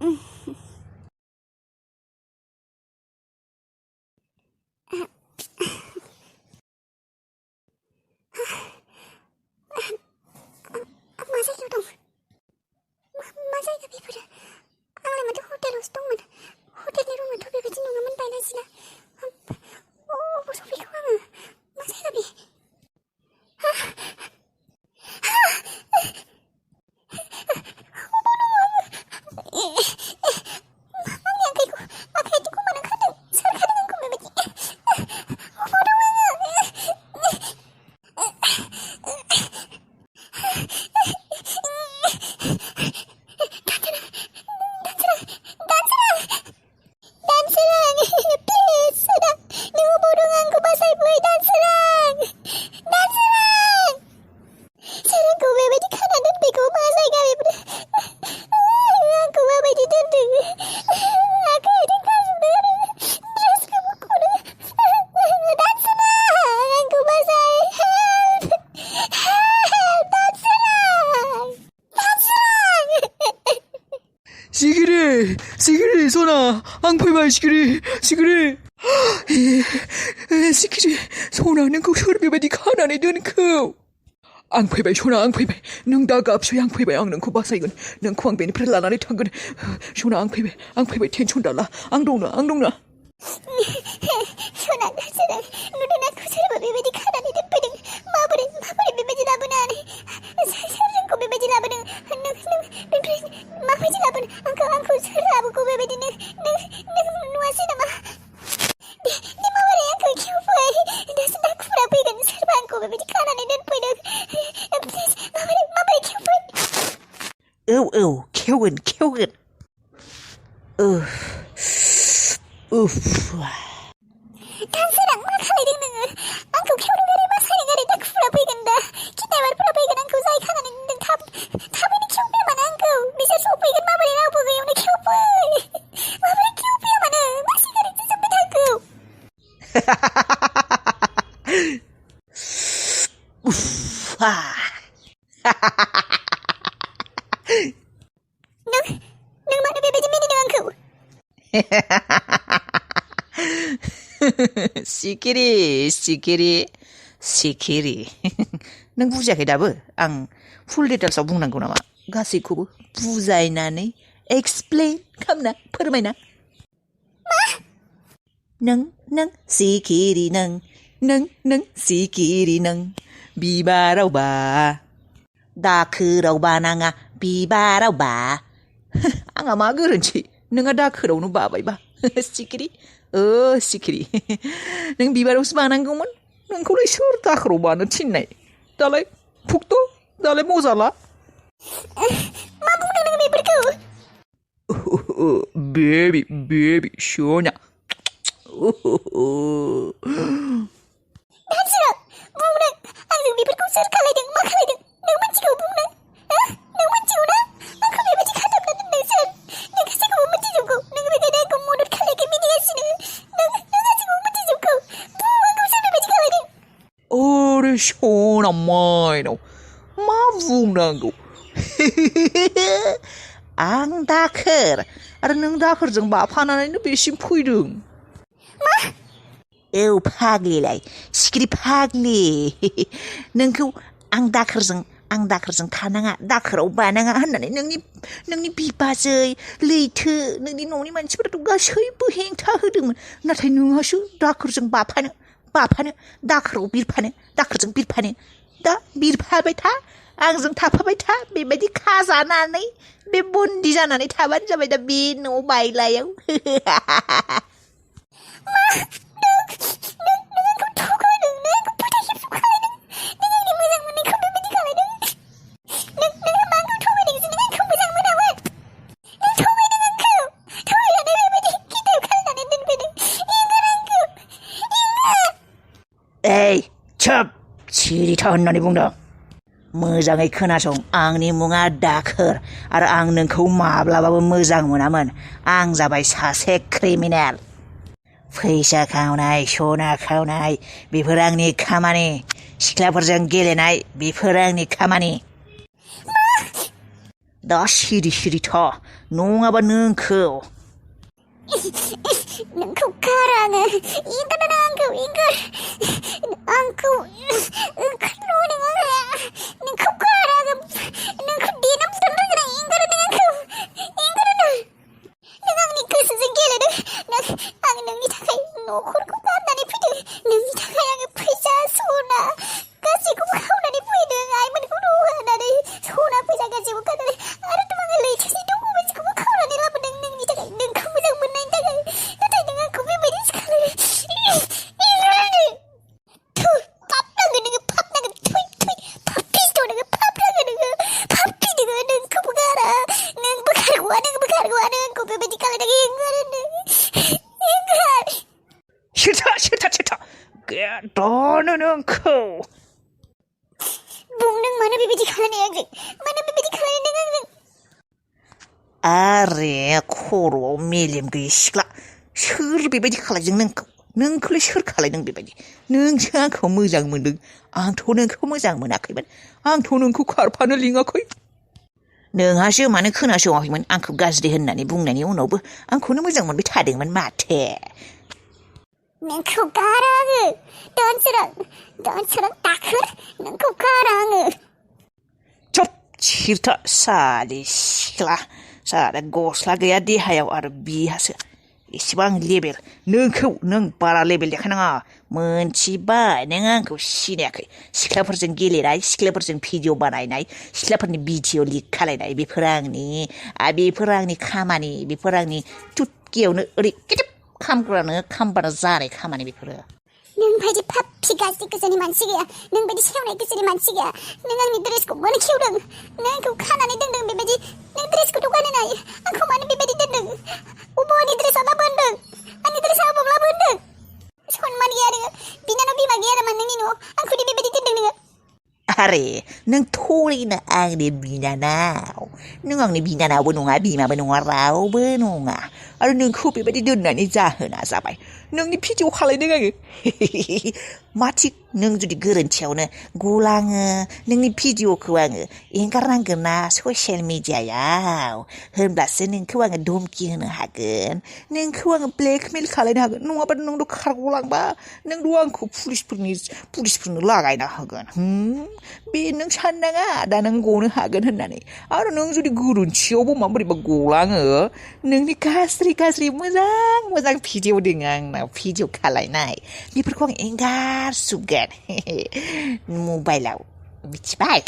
मा जायगायाव दं? मा जायगा बेफोरो? आंलाय माथो हटेलावसो दंमोन। हटेलनि रुमाथ' बेबायदि नङामोन बायनायसैना। अबाव सफैखो आङो? मा जायगा बे? सिखिरि सना आं फैबाय सिखिरि सिखिरि सना नोंखौ सोर बेबायदि खानानै दोनखो? आं फैबाय सना आं फैबाय नों दा गाबसै आं फैबाय आं नोंखौ बासायगोन नोंखौ आं बेनिफ्राय लानानै थांगोन सना आं फैबाय टेनसन दाला आं दंना सना सोना नुदोंना सोरबा बेबायदि खानानै दोनफैदों माबोरै बेबायदि लाबोनानै सोर जोंखौ बेबायदि लाबोदों नोंनिफ्राय माबायदि लाबोनो आंखौ सोर लाबोखो बेबायदि नों नुवासै नामा दे माबोरै आंखौ खेवफै दासो दाखुरा फैगोन सोरबा आंखौ बेबायदि खानानै दोनफैदों प्लिज माबोरै खेवफै औ खेवगोन दानसोरां मा खालायदों नोङो आंखौ खेवनो गारै बासायनो गारै दाखुरा फैगोन दा किडनेपारफोरा फैगोन आंखौ जाय खानानै दोनदों थाबैनो खेवफैया मानो आंखौ बिसोर सफैगोन माबोरै रावबो गैयावनो खेवफै माबोरै खेवफैया मानो लासै गारैसो जोब्बाय थांखौ नों मानो बेबायदि मिनिदों आंखौ सिखिरि नों बुजियाखै दाबो आं फुल डिटेल्सआव बुंनांगौ नामा गासैखौबो बुजायनानै एक्सप्लेन खालामना फोरमायना नों सिखिरि नों सिखिरि नों बिबाराव बा दाखोराव बानाङा बिबाराव बा आंहा मा गोरोन्थि नोंहा दाखोरावनो बाबायबा सिखिरि नों बिबारावसो बानांगौमोन नोंखौलाय सोर दाखोराव बानो थिननाय दालाय फुक्त दालाय मजाला मा बुंदों नों बेफोरखौ बेबि सना दानसोरां बुंनो आंजों बेफोरखौ सोर खालायदों मा खालायदों नों मिथिगौ बुंनो नों मिथिगौ ना आंखौ बेबायदि खाथाबना दोनदों सोर नों गासैखौबो मिथिजोबगौ नों बेखायनो आंखौ मदद खालायखै मिनिगासिनो नों गासैखौबो मिथिजोबगौ आंखौ सोर बेबायदि खालायदों अरे सना माइनाव मा बुंनांगौ आं दाखोर आरो नों दाखोरजों बाफानानैनो बेसिम फैदों मा औ फाग्लिलाय सिखिरि फाग्लि नोंखौ आं दाखोरजों थानाङा दाखोराव बानाङा होननानै नोंनि बिबाजै लैथो नोंनि न'नि मानसिफोराथ' गासैबो हेंथा होदोंमोन नाथाय नोंहासो दाखोरजों बाफानो दाखोरजों बिरफानो दा बिरफाबाय था आंजों थाफाबाय था बेबायदि खाजानानै बे बन्दी जानानै थाबानो जाबाय दा बे न' बायलायाव सिरिथा होननानै बुंदों मोजाङै खोनासं आंनि मुङा दाखोर आरो आं नोंखौ माब्लाबाबो मोजां मोनामोन आं जाबाय सासे क्रिमिनेल फैसा खावनाय सना खावनाय बेफोर आंनि खामानि सिख्लाफोरजों गेलेनाय बेफोर आंनि खामानि दा सिरि सिरि था नङाबा नोंखौ नोंखौ गारा आङो एंगारना आंखौ एंगार आंखौ ओंखारनो नोङो नोंखौ गारा आङो नोंखौ देना बुथारनो रोंगोन आं एंगारना आंखौ एंगारना नों आंनि गोसोजों गेलेदों आं नोंनि थाखाय न'खरखौ गारनानै फैदों नोंनि थाखाय आङो फैसा सना गासैखौबो खावनानै फैदों आइमोनखौ न' होनानै सना फैसा गासैबो गारनानै आरो आङो लैथोनि डकुमेन्टसखौबो खावनानै लाबोदों नोंनि थाखाय नोंखौ मोजां मोननायनि थाखाय नाथाय नों आंखौ बेबायदि खालामो पाप नांगोन नोङो पाप नांगोन थुइ थुइ पाप फिस्ट' नोङो पाप नांगोन नोङो पापि नोङो नोंखौबो गारा नोंबो खारग'आ नों आंखौ बेबायदि खालामनानै एंगार सेरथा गेदानो नोंखौ बुं नों मानो बेबायदि खालामनाय आंजों मानो बेबायदि खालामनाय नों आंजों आरे खर'आव मेलेम गैयै सिख्ला सोर बेबायदि खालायदों नोंखौलाय सोर खालायदों बेबायदि नोंसो आंखौ मोजां मोनदों आंथ' नोंखौ मोजां मोनाखैमोन आंथ' नोंखौ खारफानो लिङाखै नोंहासो मानो खोनासङाखैमोन आंखौ गाज्रि होननानै बुंनायनि उनावबो आंखौनो मोजां मोनबाय थादोंमोन माथो नोंखौ गारा आङो दानसोरां दाखोर नोंखौ गारा आङो चुप सिरथा साले सिख्ला साला गस्ला गैया देहायाव आरो बिहासो एसेबां लेबेल नों बारा लेबेल देखायनाङा मोनथिबाय नों आंखौ सिनायाखै सिख्लाफोरजों गेलेनाय सिख्लाफोरजों भिडिअ बानायनाय सिख्लाफोरनि भिडिअ लिक खालायनाय बेफोर आंनि खामानि बेफोर आंनि थुटकियावनो ओरै किटिप खामबानो जानाय खामानि बेफोरो नों बायदि पापि गाज्रि गोसोनि मानसि गैया नों बायदि सेवनाय गोसोनि मानसि गैया नों आंनि ड्रेसखौ मानो खेवदों नों आंखौ खानानै दोनदों बेबायदि नों ड्रेसखौथ' गाननो हायो आंखौ मानो बेबायदि दोनदों अबाव आंनि ड्रेसआ लाबो होनदों आंनि ड्रेसआ अबाव लाबो होनदों सनमान गैया नोङो बिनानाव बिमा गैया नामा नोंनि न'आव आंखौदि बेबायदि दोनदों नोङो आरे नों थरिनो आंनि बिनानाव नों आंनि बिनानावबो नङा बिमाबो नङा रावबो नङा आरो नोंखौ बेबायदि दोननायनि जाहोना जाबाय नोंनि भिडिअ खालायदों आङो मा थिग नों जुदि गोरोन्थियावनो गलाङो नोंनि भिडिअखौ आङो एंगारनांगोन ना ससियेल मिडियायाव होनब्लासो नोंखौ आङो धमकि होनो हागोन नोंखौ आङो ब्लेकमेल खालायनो हागोन नङाबा नोंथ' खारग'लांबा नोंथ' आंखौ पुलिसफोरनो लागायना होगोन बे नों साननाङा दा नों गनो हागोन होननानै आरो नों जुदि गोरोन्थियावबो माबोरैबा गलाङो नोंनि गाज्रि मोजां भिडिअ दङ आंनाव भिडिअ खालायनाय बेफोरखौ आं एंगारजोबगोन मबाइलाव मिथिबाय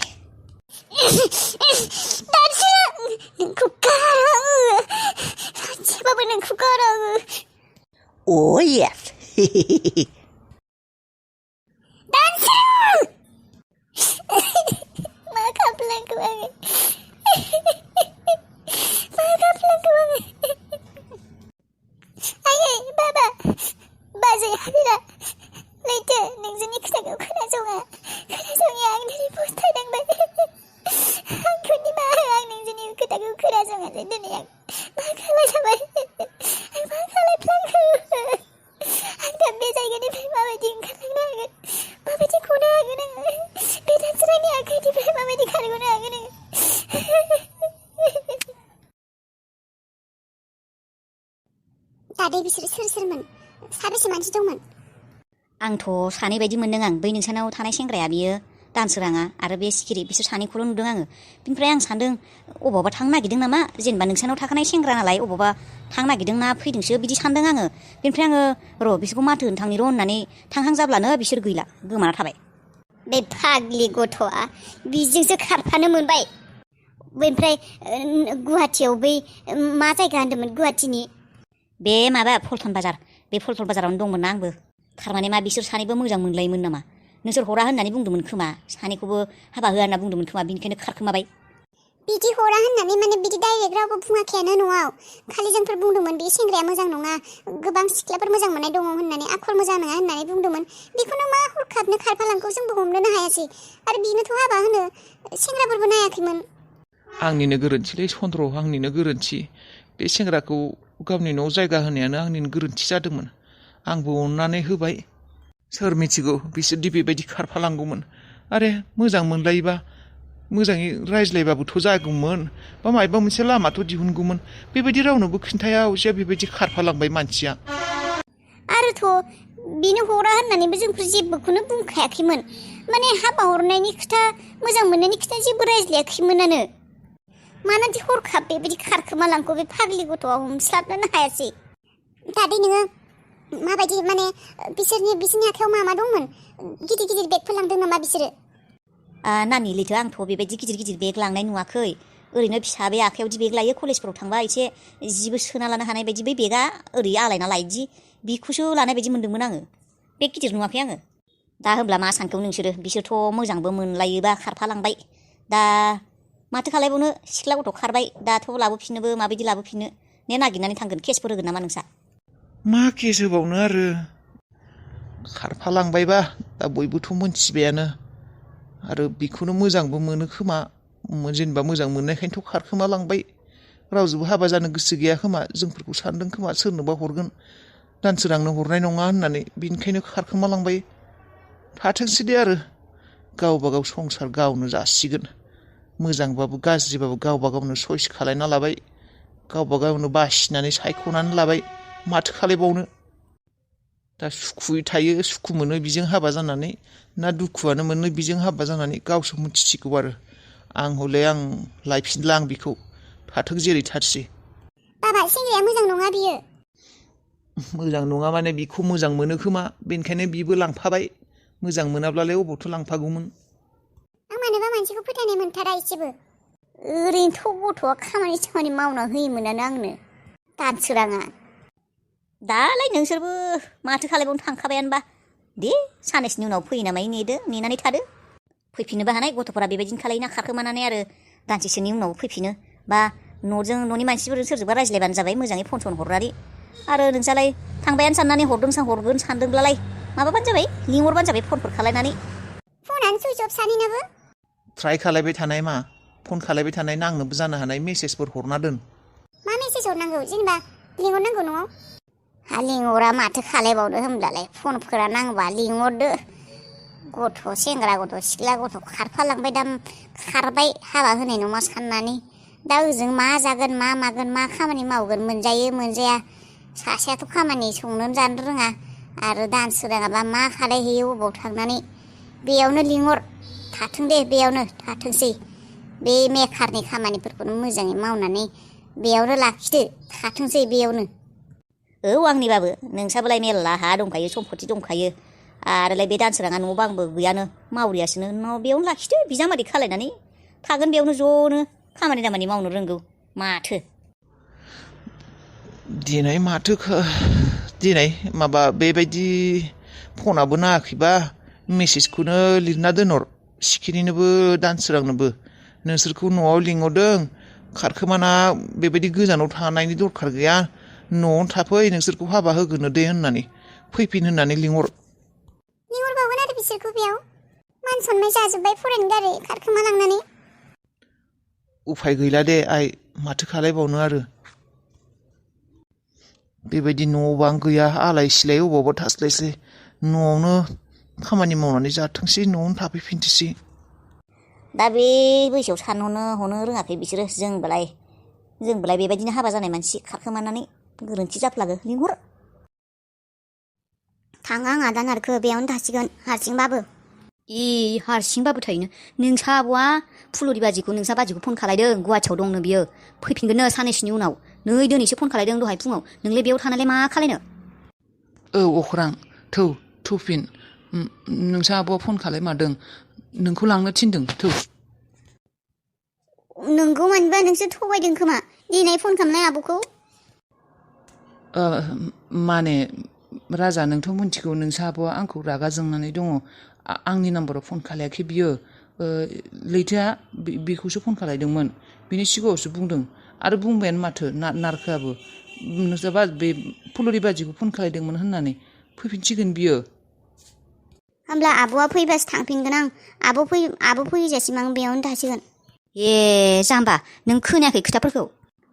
नोंखौ गारा आङो सानसेबाबो नोंखौ गारा आङो अ येस मा खालामलांखो आङो आयै बाबा बाजै हाबिरा लैथो नोंजोंनि खोथाखौ खोनासङा आं दिनै फस्थायनांबाय आंखौ निमाहा हो आं नोंजोंनि खोथाखौ खोनासङासै दिनै आं मा खालामबाय आं मा खालामफ्लांखो आं दा बे जायगानिफ्राय माबायदि ओंखारलांनो हागोन माबायदि गनो हागोन आङो बे दानसोरांनि आखाइनिफ्राय माबायदि खारग'नो हागोन आङो दादै बिसोरो सोरमोन साबेसे मानसि दंमोन आंथ' सानै बायदि मोनदों आं बै नोंसानाव थानाय सेंग्राया बियो दानसोराङा आरो बे सिखिरि बिसोर सानैखौल' नुदों आङो बिनिफ्राय आं सानदों अबावबा थांनो नागिरदों नामा जेनेबा नोंसानाव थाखानाय सेंग्रा नालाय अबावबा थांनो नागिरदों ना फैदोंसो बिदि सानदों आङो बिनिफ्राय आङो र' बिसोरखौ माथो होनो थांनि र' होननानै थांहां जाब्लानो बिसोर गैला गोमाना थाबाय बे फाग्लि गथ'आ बिजोंसो खारफानो मोनबाय बेनिफ्राय गुवाहाटियाव बै मा जायगा होनदोंमोन गुवाहाटिनि बे माबा पल्टन बाजारावनो दंमोन ना आंबो थारमाने मा बिसोर सानैबो मोजां मोनलायोमोन नामा नोंसोर हरा होननानै बुंदोंमोन खोमा सानैखौबो हाबा होआ होनना बुंदोंमोन खोमा बिनिखायनो खारखोमाबाय बिदि हरा होननानै माने बिदि डाइरेक्ट रावबो बुङाखैयानो न'आव खालि जोंफोर बुंदोंमोन बे सेंग्राया मोजां नङा गोबां सिख्लाफोर मोजां मोननाय दङ होननानै आखल मोजां नङा होननानै बुंदोंमोन बेखौनो मा हरखाबनो खारफालांखौ जोंबो हमनोनो हायासै आरो बिनोथ' हाबा होनो सेंग्राफोरबो नायाखैमोन आंनिनो गोरोन्थिलै चन्द्र आंनिनो गोरोन्थि बे सेंग्राखौ गावनि न'आव जायगा होनायानो आंनिनो गोरोन्थि जादोंमोन आंबो अननानै होबाय सोर मिथिगौ बिसोरदि बेबायदि खारफालांगौमोन आरे मोजां मोनलायोबा मोजाङै रायज्लायबाबोथ' जागौमोन बा मायबा मोनसे लामाथ' दिहुनगौमोन बेबायदि रावनोबो खिन्थाया असिया बेबायदि खारफालांबाय मानसिया आरोथ' बिनो हरा होननानैबो जोंफोर जेबोखौनो बुंखायाखैमोन माने हाबा हरनायनि खोथा मोजां मोननायनि खोथा जेबो रायज्लायाखैमोनानो मानोदि हरखाब बेबायदि खारखोमालांखो बे फाग्लि गथ'आ हमस्लाबनोनो हायासै दादै नोङो माबायदि माने बिसोरनि आखायाव मा दंमोन गिदिर गिदिर बेगफोर लांदों नामा बिसोरो नानि लैथो आंथ' बेबायदि गिदिर गिदिर बेग लांनाय नुवाखै ओरैनो फिसा बे आखायावदि बेग लायो कलेजफोराव थांबा एसे जिबो सोना लानो हानाय बायदि बै बेगा ओरै आलायना लायोदि बिखौसो लानाय बायदि मोन्दोंमोन आङो बेग गिदिर नुवाखै आङो दा होमब्ला मा सानखौ नोंसोरो बिसोरथ' मोजांबो मोनलायोबा खारफालांबाय दा माथो खालायबावनो सिख्ला गथ' खारबाय दाथ' लाबोफिननोबो माबायदि लाबोफिननो ने नागिरनानै थांगोन केसफोर होगोन नामा नोंसा मा केस होबावनो आरो खारफालांबायबा दा बयबोथ' मोनथिबायानो आरो बेखौनो मोजांबो मोनो खोमा जेनेबा मोजां मोननायखायनोथ' खारखोमालांबाय रावजोंबो हाबा जानो गोसो गैया खोमा जोंफोरखौ सानदों खोमा सोरनोबा हरगोन दानसोरांनो हरनाय नङा होननानै बेनिखायनो खारखोमालांबाय थाथोंसै दे आरो गावबा गाव संसार गावनो जासिगोन मोजांबाबो गाज्रिबाबो गावबा गावनो सयस खालायना लाबाय गावबा गावनो बासिनानै सायख'नानै लाबाय माथो खालायबावनो दा सुखुयै थायो सुखु मोनो बिजों हाबा जानानै ना दुखुआनो मोनो बिजों हाबा जानानै गावसो मिथिसिगौ आरो आं हले आं लायफिनला आं बिखौ थाथों जेरै थारसै बाबा सेंग्राया मोजां नङा बियो मोजां नङा माने बिखौ मोजां मोनो खोमा बेनिखायनो बिबो लांफाबाय मोजां मोनाब्लालाय अबावथो लांफागौमोन आं मानोबा मानसिखौ फोथायनाय मोनथारा एसेबो ओरैनोथ' गथ'आ खामानि मावना होयोमोनानो आंनो दानसोराङा दालाय नोंसोरबो माथो खालायबावनो थांखाबायानोबा दे साननैसोनि उनाव फैयो नामाय नेनानै थादो फैफिननोबो हानाय गथ'फोरा बेबायदिनो खालायना खारखोमानानै आरो दानसेसोनि उनाव फैफिनो बा न'नि मानसिफोरजों सोरजोंबा रायज्लायबानो जाबाय मोजाङै फन सन हरनानै आरो नोंसालाय थांबायानो साननानै हरगोन सानदोंब्लालाय माबाबानो जाबाय लिंहरबानो जाबाय फनफोर खालायनानै फनानो सुइच अफ सानैनाबो ट्राइ खालायबाय थानाय मा फन खालायबाय थानाय नांनोबो जानो हानाय मेसेजफोर हरना दोन मा मेसेज हरनांगौ जेनेबा लिंहरनांगौ न'आव हा लिंहरा माथो खालायबावनो होमब्लालाय फनफोरा नांबा लिंहरदो गथ' सेंग्रा गथ' सिख्ला गथ' खारफालांबाय दा खारबाय हाबा होनाय नङा साननानै दा ओजों मा जागोन मा मागोन मा खामानि मावगोन मोनजायो मोनजाया सासेयाथ' खामानि संनो जानो रोङा आरो दानसोराङाबा मा खालायहैयो अबाव थांनानै बेयावनो लिंहर थाथों दे बेयावनो थाथोंसै बे मेकारनि खामानिफोरखौनो मोजाङै मावनानै बेयावनो लाखिदो थाथोंसै बेयावनो औ आंनिबाबो नोंसाबोलाय मेरला हा दंखायो सम्पति दंखायो आरोलाय बे दानसोराङा न' बांबो गैयानो मावरियासोनो बेयावनो लाखिदो बिजामादै खालायनानै थागोन बेयावनो ज'नो खामानि दामानि मावनो रोंगौ माथो दिनै माबा बेबायदि फनाबो नाङाखैबा मेसेजखौनो लिरना दोनहर सिखिरिनोबो दानसोरांनोबो नोंसोरखौ न'आव लिंहरदों खारखोमाना बेबायदि गोजानाव थानायनि दरखार गैया न'आवनो थाफै नोंसोरखौ हाबा होगोनो दे होननानै फैफिन होननानै लिंहरबावगोन आरो बिसोरखौ बेयाव मान सनमान जाजोब्बाय फरायनो गारै खारखोमालांनानै उफाय गैला दे आइ माथो खालायबावनो आरो बेबायदि न' बां गैया आलाय सिलाय अबावबा थास्लायस्लाय न'आवनो खामानि मावनानै जाथोंसै न'आवनो थाफैफिनथोसै दा बे बैसोआव हनो रोङाखै बिसोरो जोंबोलाय बेबायदिनो हाबा जानाय मानसि खारखोमानानै गोरोन्थि जाफ्लागो लिंहर थाङा आं आदा नारखो बेयावनो थासिगोन हारसिंबाबो हारसिंबाबो थायोनो नोंसा आब'आ फुलुरि बाजिखौ फन खालायदों गुवाहाटियाव दंनो बियो फैफिनगोननो साननैसोनि उनाव नै दिनैसो फन खालायदों दहाय फुङाव नोंलाय बेयाव थानायलाय मा खालायनो औ अख्रां थौफिन नोंसा आब'आ फन खालायमारदों नोंखौ लांनो थिनदों थौ नोंगौ मानिबा नोंसोर थगायदों खोमा दिनै फन खालामनाय आब'खौ माने राजा नोंथ' मिथिगौ नोंसा आब'आ आंखौ रागा जोंनानै दङ आंनि नाम्बाराव फन खालायाखै बियो लैथोआ बेखौसो फन खालायदोंमोन बिनि सिगाङावसो बुंदों आरो बुंबायानो माथो नारखोआबो नोंसाबा बे फुलुरि बाजिखौ फन खालायदोंमोन होननानै फैफिनसिगोन बियो होमब्ला आब'आ फैबासो थांफिनगोन आं आब' फैजासिम आं बेयावनो थासिगोन जाम्बा नों खोनायाखै खोथाफोरखौ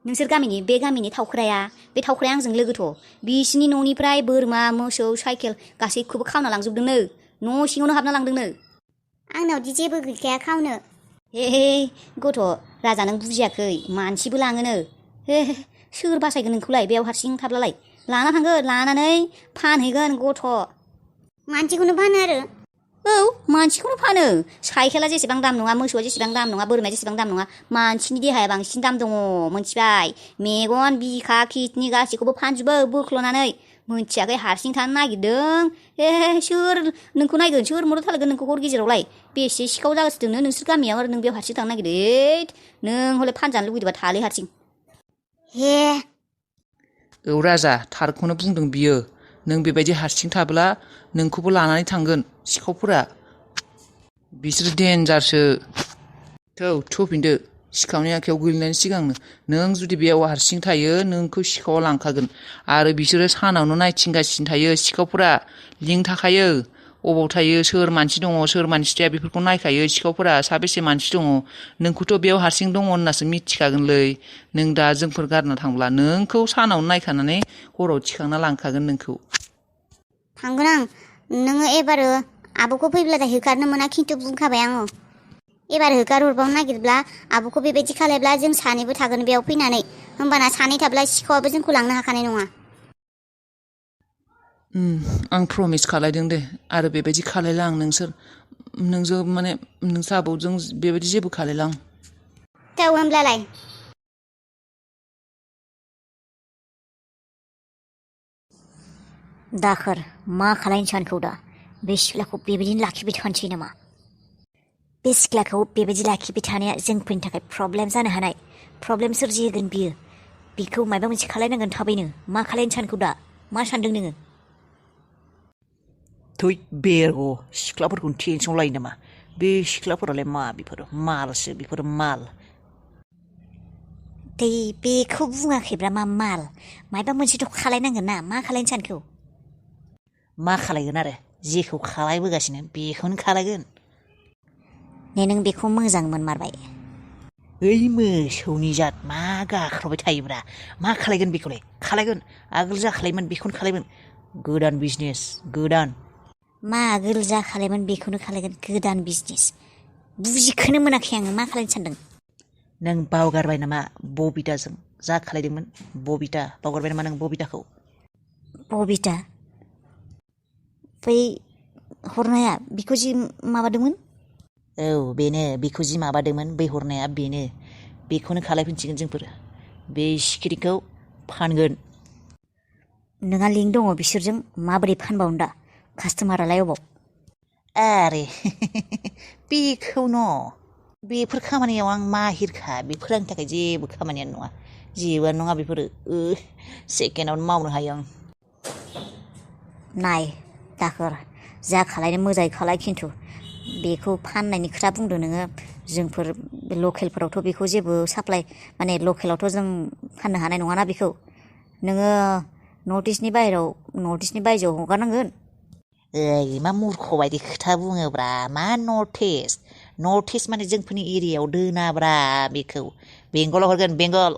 नोंसोर बे गामिनि थावख्राया आंजों लोगोथ' बिसिनि न'निफ्राय बोरमा मोसौ साइकेल गासैखौबो खावना लांजोबदोंनो न' सिङावनो हाबना लांदोंनो आंनावदि जेबो गैखाया खावनो हे गथ' राजा नों बुजियाखै मानसिबो लाङोनो हे सोर बासायगोन नोंखौलाय बेयाव हारसिं थाब्लालाय लाना थांगोन लानानै फानहैगोन गथ' मानसिखौनो फानो आरो औ मानसिखौनो फानो साइकेला जेसेबां दाम नङा मोसौआ जेसेबां दाम नङा बोरमाया जेसेबां दाम नङा मानसिनि देहाया बांसिन दाम दङ मोनथिबाय मेगन बिखा किडनि गासैखौबो फानजोबो बोख्ल'नानै मोनथियाखै हारसिं थानो नागिरदों हे सोर नोंखौ नायगोन सोर मदद खालामगोन नोंखौ हर गेजेरावलाय बेसे सिखाव जागासिनो नोंसोर गामियाव आरो नों बेयाव हारसिं थांनो नागिरदों नों हले फानजानो लुगैदोंबा थालै हारसिं हे औ राजा थारखौनो बुंदों बियो नों बेबायदि हारसिं थाब्ला नोंखौबो लानानै थांगोन सिखावफोरा बिसोर डेन्जारसो थौ थुफिनदो सिखावनि आखायाव गोलैनायनि सिगांनो नों जुदि बेयाव हारसिं थायो नोंखौ सिखावा लांखागोन आरो बिसोरो सानावनो नायथिंगासिनो थायो सिखावफोरा लिंक थाखायो अबाव थायो सोर मानसि दङ सोर मानसि थाया बेफोरखौ नायखायो सिखावफोरा साबेसे मानसि दङ नोंखौथ' बेयाव हारसिं दङ होननासो मिथिखागोनलै नों दा जोंफोर गारना थांब्ला नोंखौ सानावनो नायखानानै हराव थिखांना लांखागोन नोंखौ थांगोन आं नोङो एबारो आब'खौ फैब्लाथाय होखारनो मोना खिन्थु बुंखाबाय आङो एबार होखारहरबावनो नागिरब्ला आब'खौ बेबायदि खालायब्ला जों सानैबो थागोन बेयाव फैनानै होमबाना सानै थाब्ला सिखावाबो जोंखौ लांनो हाखानाय नङा आं प्रमिस खालायदों दे आरो बेबायदि खालायला आं नोंजों माने नोंसोर आबौजों बेबायदि जेबो खालायला आं थौ होमब्लालाय दाखोर मा खालायनो सानखौ दा बे सिख्लाखौ बेबायदिनो लाखिबाय थानोसै नामा बे सिख्लाखौ बेबायदि लाखिबाय थानाया जोंफोरनि थाखाय प्रब्लेम जानो हानाय प्रब्लेम सोरजिहोगोन बियो बिखौ माबा मोनसे खालायनांगोन थाबैनो मा खालायनो सानखौ दा मा सानदों नोङो थै बेरग' सिख्लाफोरखौनो टेनसन लायो नामा बे सिख्लाफोरालाय मा बेफोरो मालसो बेफोरो माल दै बेखौ बुङाखैब्रा मा माल माबा मोनसेथ' खालायनांगोन ना मा खालायनो सानखौ मा खालायगोन आरो जेखौ खालायबोगासिनो बेखौनो खालायगोन ने नों बेखौ मोजां मोनमारबाय ओइ मोसौनि जात मा गाख्रबाय थायोब्रा मा खालायगोन बेखौलाय खालायगोन आगोल जा खालायमोन बेखौनो खालायगोन गोदान बिजनेस गोदान मा आगोल जा खालायमोन बेखौनो खालायगोन गोदान बिजनेस बुजिखोनो मोनाखै आङो मा खालायनो सानदों नों बावगारबाय नामा बबिताजों जा खालायदोंमोन बबिता बावगारबाय नामा नों बबिताखौ बबिता बै हरनाया बिखौ जि माबादोंमोन औ बेनो बेखौ जि माबादोंमोन बै हरनाया बेनो बेखौनो खालायफिनसिगोन जोंफोर बे सिखिरिखौ फानगोन नोंहा लिंक दङ बिसोरजों माबोरै फानबावनो दा कास्टमारालाय अबाव आरे बेखौ न' बेफोर खामानियाव आं माहिरखा बेफोर आंनि थाखाय जेबो खामानियानो नङा जेबोआनो नङा बेफोरो सेकेन्डआवनो मावनो हायो आं नाय दाखोर जा खालायनो मोजाङै खालाय खिन्थु बेखौ फाननायनि खोथा बुंदों नोङो जोंफोर लकेलफोरावथ' बेखौ जेबो साप्लाय माने लकेलावथ' जों फाननो हानाय नङाना बेखौ नोङो नर्थ इस्टनि बायजोआव हगारनांगोन ओइ मा मुर्ख बायदि खोथा बुङोब्रा मा नर्थ इस्ट माने जोंफोरनि एरियायाव दोनाब्रा बेखौ बेंगलाव हरगोन बेंगल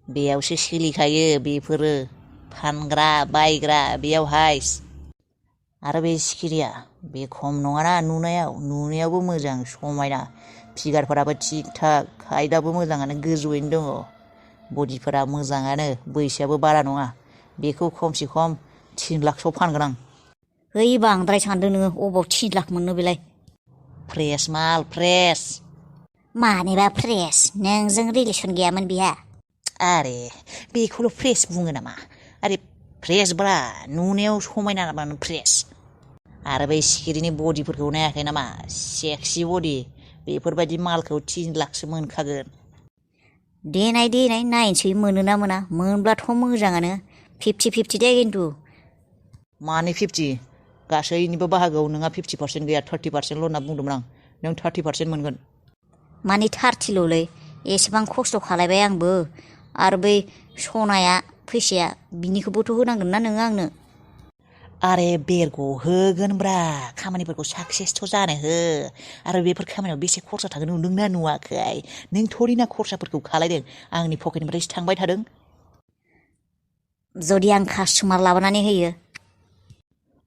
बेयावसो सोलिखायो बेफोरो फानग्रा बायग्रा बेयावहाय आरो बे सिखिरिया बे खम नङाना नुनायावबो मोजां समायना फिगारफोराबो थिग थाक हाइटआबो मोजाङानो गोजौयैनो दङ बडिफोरा मोजाङानो बैसोआबो बारा नङा बेखौ खमसे खम 3 लाखसोआव फानगोन आं है बांद्राय सानदों नोङो अबाव 3 लाख मोननो बेलाय फ्रेस माल फ्रेस मानिबा फ्रेस नोंजों रिलेसन गैयामोन बिहा आरे बेखौल' फ्रेस बुङो नामा आरे फ्रेस ब्रा नुनायाव समायना नामानो फ्रेस आरो बै सिखिरिनि बडिफोरखौ नायाखै नामा सेक्सि बडि बेफोरबायदि मालखौ 3 लाखसो मोनखागोन देनाय नायनोसै मोनोना मोना मोनब्लाथ' मोजाङानो 50-50 दे खिन्थु मानि 50 गासैनिबो बाहागोआव नोंहा 50% गैया 30%ल' होनना बुंदोंमोन आं नों 30% मोनगोन मानि 30ल'लै एसेबां खस्थ' खालायबाय आंबो आरो बै सनाया फैसाया बिनिखौबोथ' होनांगोन ना नोङो आंनो आरे बेरग' होगोनब्रा खामानिफोरखौ साक्सेसथ' जानो हो आरो बेफोर खामानियाव बेसे खरसा थागोन नुदोंना नुवाखै नों थरिना खरसाफोरखौ खालायदों आंनि पकेटनिफ्रायसो थांबाय थादों जुदि आं कास्टमार लाबोनानै होयो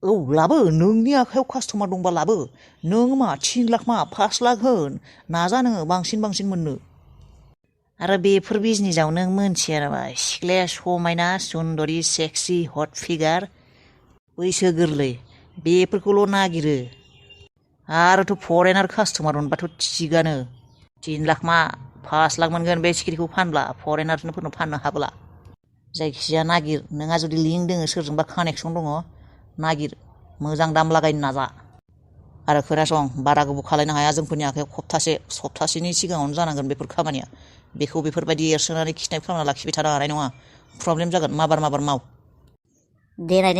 औ लाबो नोंनि आखायाव कास्टमार दंबा लाबो नों मा 3 लाख मा 5 लाख होन नाजा नोङो बांसिन मोननो आरो बेफोर बिजनेसाव नों मोनथिया नामा सिख्लाया समायना सुन्दरि सेक्सि हट फिगार बैसो गोरलै बेफोरखौल' नागिरो आरोथ' फरेनार कास्टमार मोनबाथ' थिगानो 3 लाख मा 5 लाख मोनगोन बे सिखिरिखौ फानब्ला फरेनारफोरनो फाननो हाब्ला जायखिजाया नागिर नोंहा जुदि लिंक दङ सोरजोंबा कानेक्सन दङ नागिर मोजां दाम लागायनो नाजा आरो खोनासं बारा गोबाव खालायनो हाया जोंफोरनि आखायाव सप्तासेनि सिगाङावनो जानांगोन बेफोर खामानिया बेखौ बेफोरबायदि एरसोनानै खिथनाय खालामना लाखिबाय थानो हानाय नङा प्रब्लेम जागोन माबार माव देनाय